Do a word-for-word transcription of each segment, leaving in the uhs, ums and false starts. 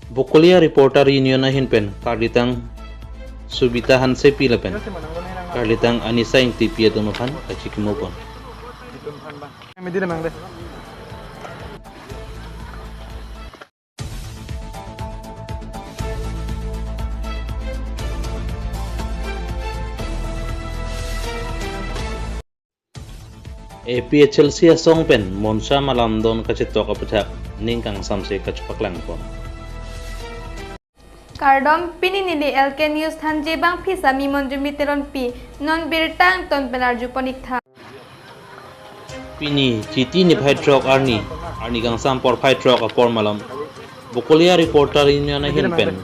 Bokolia Reporter Union ahin pen karlitang Subita Hansepi lapen karlitang Anisa Ingtipi atum aphan kachikimo pon. A P H L C asong pen Monsa Malamdon kachetok aputhak ning kangsamse kachepaklang pon. Kardom, pini neli L K News thanji bangphi sami Monjumi Teronpi, non birta angton pen arjupon iktha. Pini Chiti niphai throk arni, arni kangsam porphai throk apor malom, Bokolia Reporter Union ahin pen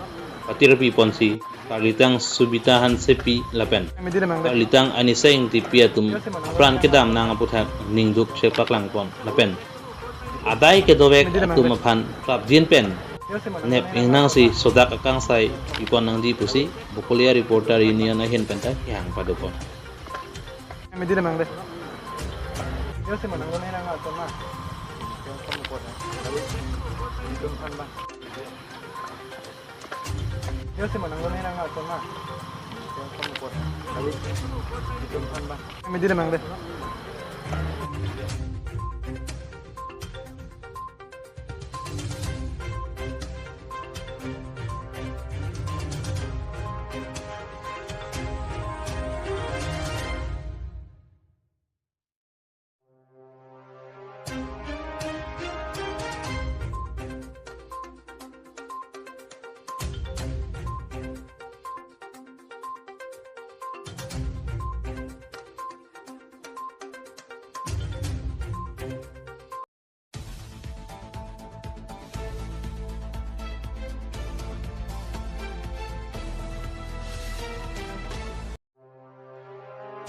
patirpi ponsi karlitang Subita Hansepi lapen karlitang Anisa Ingtipi atum apran kedam nang aputhak ningduk chepaklang pon lapen adai kedovek atum aphan prapjin pen nep ingnangsi sodak akangsai pipon nangji pusi Bokolia Reporter Union ahin pen ta kehang padopon.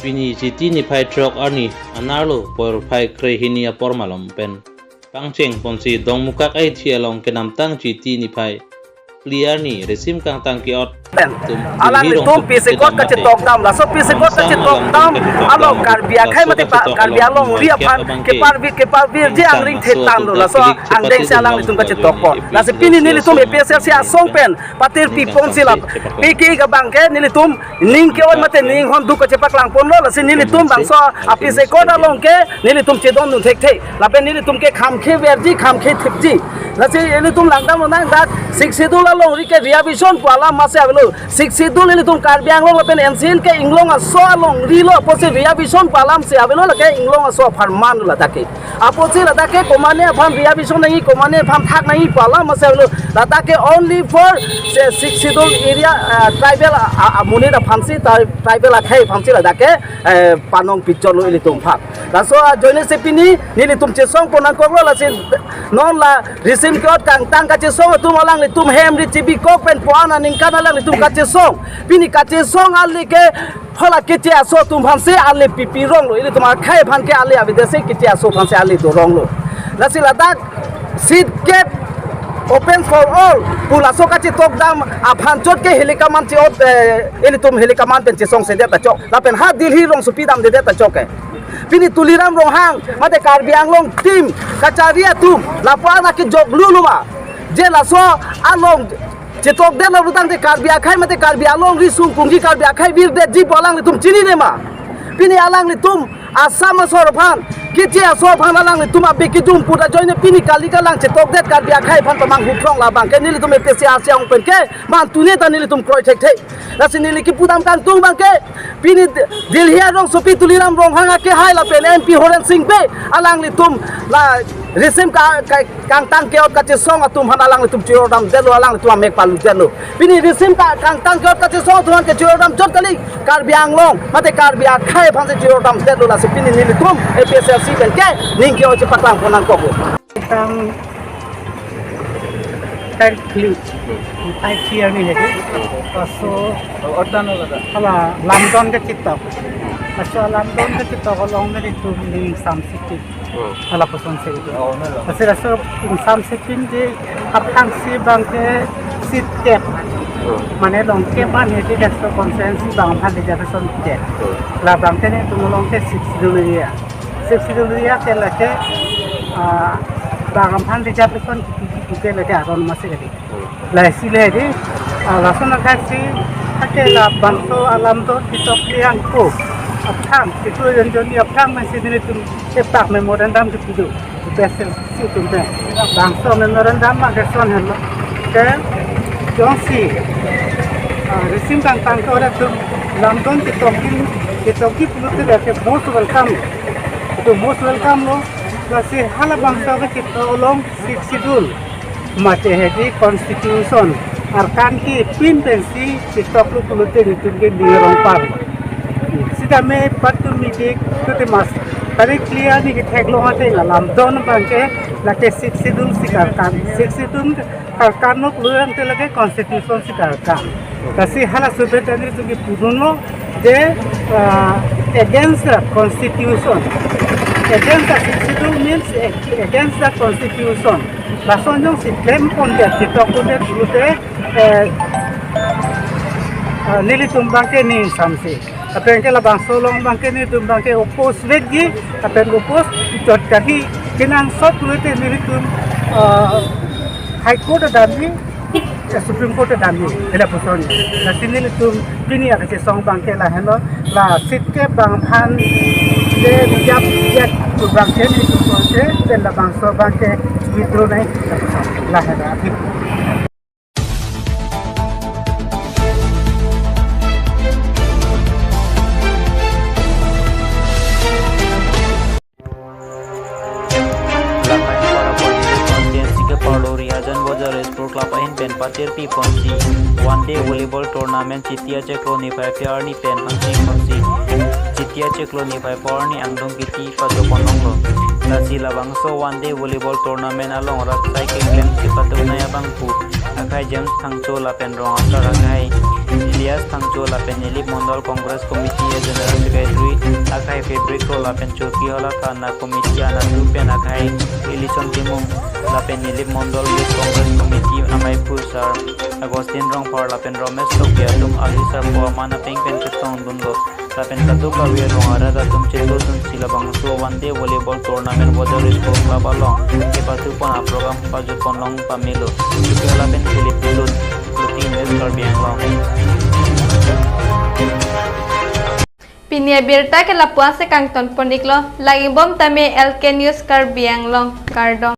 Pini Chiti niphai throk arni anerlo porphai krehini apor malom pen pangcheng ponsi Dongmukak ahithi along kenamtang Chiti niphai phli arni risim kangtang ke-ot pen atum alanglitum pisikot kachetok dam, laso pisikot kachetok dam along Karbi akhei mate pa Karbi alongri aphan keparvi keparvirji angring thektanglo, laso angdengsi alanglitum kachetok pon. Lasi pini nelitum A P H L C asong pen patirpi ponsi la piki abangke nelitum ning ke-oi mate ning honduk kachepaklang ponlo, lasi nelitum bangso apisikot along ke nelitum chedondun thekthe lapen nelitum ke khamkhe verji khamkhe thipji. Lasi nelitum langdamlonang, dak Sixth Schedule alongri ke reservation pu alam masi avelo. Sixth Schedule nelitum Karbi Anglong lapen N C N ke inglong aso alongrilo, apotsi reservation pu alamsi avelo, lake inglong aso apharman lo ladak ke. Apotsi ladak ke komane aphan reservation nangji, komane aphan thak nangji pu alam masi avelo. Ladak ke only for, se, Sixth Schedule area, ah, tribal, ah, ah, amonit aphansi, tri-, tribal akhei aphansi ladak ke, eh, panong picture lo ilitum aphan. Laso ajoinesi pini nelitum chesong pon nangkoklo, lasi non la risim ke-ot kangtang kachesong atum alanglitum hem ri chibikok pen puan aningkan alanglitum kachesong. Pini kachesong ali ke hala keche aso atum aphansi ali pipi ronglo, ilitum akhei aphan ke ali avedetsi keche aso aphansi ali doronglo. Lasi ladak seat gate open for all pu laso kachetok dam aphan chot ke hilikaman che-ot, eh, ilitum hilikaman pen chesongsedet ta chok. Lapen ha Delhi rongsopi damdedet ta chok ke. Pini Tuliram Ronghang mate Karbi Anglong team kachari atum lapu-an akejok luluma. Je laso along chetokdet lo pulotangte Karbi akhei mate Karbi alongri sungkungji, Karbi akhei virdetji pu alanglitum chininema. Pini alanglitum Assam asor aphan, keche aso aphan alanglitum abe kejum pu ta ajoine pini kali kalang chetokdet Karbi akhei aphan pamanghu phrong labang ke nelitum A P H L C asong pen ke mantune ta nelitum kroi thekthe. Lasi neli kipu dam kangtung abangke pini Delhi arongsopi Tuliram Ronghang akehai lapen M P Horen Sing Bey alanglitum la risim ka, ka, kangtang ke-ot kachesong atum aphan alanglitum choro damdetlo, alanglitum amek paludetlo. Pini risim ka, kangtang ke-ot kachesong atum aphan ke choro dam chot kali, Karbi Anglong mate Karbi akhei aphansi choro damdetlo, lasi pini nelitum A P H L C pen ke ning ke-oi chepaklang pon nangkoklo. Tang tarikh, tarikh arni hedi. Laso, oh, otan lo da. Hala Lamdon kachetok. Laso Lamdon kachetok along nelitum ning samsipin. Oh. Hala kosonsi. Oh, nalo. Laso, laso ning samsipinji aphansi abangke seat kep. Oh. Mane long kep an hedi laso constituency abang aphan reservation kep. Oh. Labang ke nelitum along ke Sixth Schedule area. Sixth Schedule area ke lake, ah, bang aphan reservation Oke, lagi aron masih lagi. Lasi lagi, ah, lason akan si, ake labangso alam do kita kliang ko. Aphrang, itu yang jadi aphrang masih ini tu sepak memorandum ke pidu. Besi itu tu. Bangso memorandum mak keson helo. Ke, jongsi, ah, resim kang tang ko ada tu, lamdon kita kin, kita kin pilu tu ke most welcome. Itu most welcome lo. Lasi halabangso ke kita along Sixth Schedule mate hedi constitution arkan kepin pensi ketok lo pulote nelitum ke ningrong par. Sitame patumi dik tutemas tari clear ni ketheklong ate lamdon abangke lake Sixth Schedule si karkan. Sixth Schedule karkan lo pulo abangke lake constitution si karkan. Lasi hala subet tani tuki pudunlo je, ah, against the constitution. Against the Sixth Schedule means ag-, against the constitution. Lason jongsi klem pondet, ketok pondet pulote, eh, ah, nelitum abangke ning samsi. Aphrang ke labangso along abangke nelitum abangke oppose vetji, aphrang oppose chot kaki kenangsot pulote nelitum, ah, High Court adamji, eh, Supreme Court adamji, hala puson. Lasi nelitum pini akachesong abangke lahenlo, la seat ke bang aphan le jap jet pu abangke nelitum konse, pen labangso abangke withdraw nai, lahenlo aphi. Lapen Parapoli constituency ke Parlori Ajan Bojar Sport Club ahin pen patirpi ponsi One Day Volleyball Tournament Chiti achiklo niphai pho arni pen hangsi ponsi Chiti achiklo niphai pho arni angdung kiti pajo ponlonglo. Lasi labangso One Day Volleyball Tournament along rat sai keklem kepatungnei abangphu akhai James Thangcho lapen rong asar akhai Elias Thangcho lapen Nilip Mondol Congress Committee General Secretary akhai Frederick Kro lapen Churki Hala Thana Committee anatthu pen akhai Elison Timung lapen Nilip Mondol Youth Congress Committee amei phu sar Augustine Rongphar lapen Romesh Tokbi atum ali sarpo aman apeng pen chetongdunlo. Lapen kadokave rong arat atum chetongdunsi labangso One Day Volleyball Tournament Bojar Sport Club along kepathu pon aprogram pajo ponlong pamelo. Chukela pen Philip Lut, Luti News Karbi Anglong. Pini abirta ke lapu-an si kangton pon iklo, lagi bom tame L K News Karbi Anglong, kardom.